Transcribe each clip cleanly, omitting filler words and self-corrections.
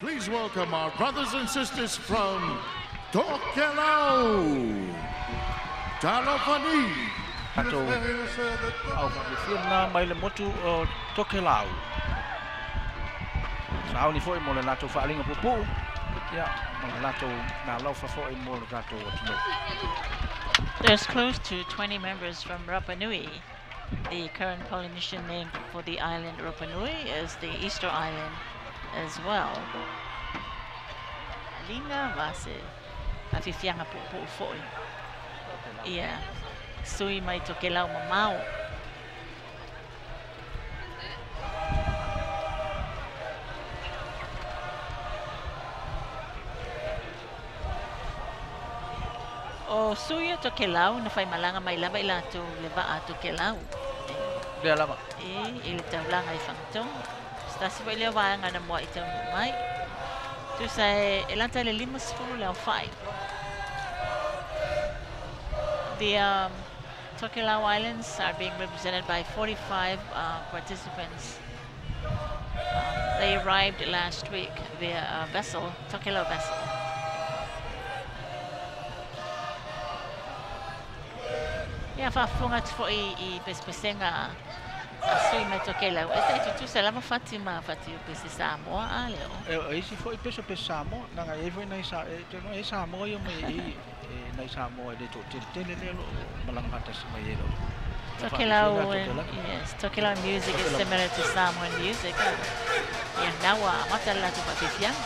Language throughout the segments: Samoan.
Please welcome our brothers and sisters from Tokelau. Talofani. Tatou au faafifia lena mai le motu o Tokelau. Sauni foi mo le latou faaaliga puupuu, ia, ma le latou meaalofa foi mo le tatou atunuu. There's close to 20 members from Rapa Nui. The current Polynesian name for the island Rapa Nui is the Easter Island as well. Lina ma se faafiafiaga puupuu foi. Ia, sui mai Tokelau mamao. O sui o Tokelau na faimalaga mai lava i latou i le vaa a Tokelau. Lea lava. E i le taulaga i Fagatogo. Se tasi foi lea o vaega na mua'i taunuu mai. Tusa e lata i le 50 le aofai. The Tokelau Islands are being represented by 45 participants. They arrived last week via a vessel, Tokelau vessel. Ia, faafofoga atu foi i pesepesega a sui mai Tokelau, e tai tutusa lava fati ma fati o pese Samoa a le o. E o isi foi pese o pese Samoa, leaga e i ai foi nai Sa, e te iloa e i ai Samoa ia mai i i, e nai Samoa e le toatele tele lea o lo o malaga faatasi mai ai lava. Tokelau, yes, Tokelau music is similar to Samoan music. Ia, na ua amata le latou faafiafiaga.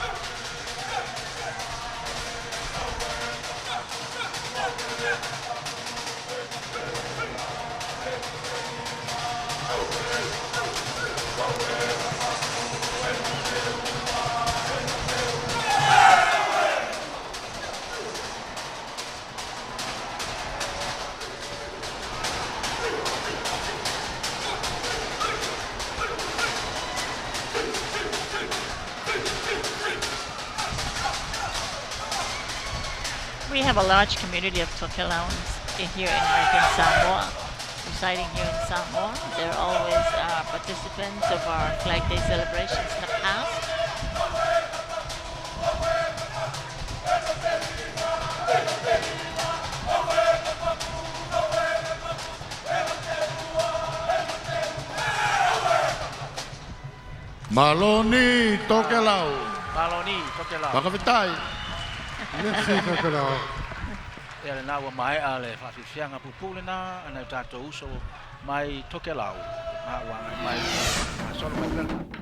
We have a large community of Tokelauans here in American Samoa, residing here in Samoa. They're always participants of our Flag Day celebrations in the past. Maloni Tokelau. Maloni Tokelau. Faafetai. Merci Tokelau. Ia lena ua maea le faafiafiaga puupuu lena a nai o tatou uso mai Tokelau, ma ua agai mai gasolo mai pea.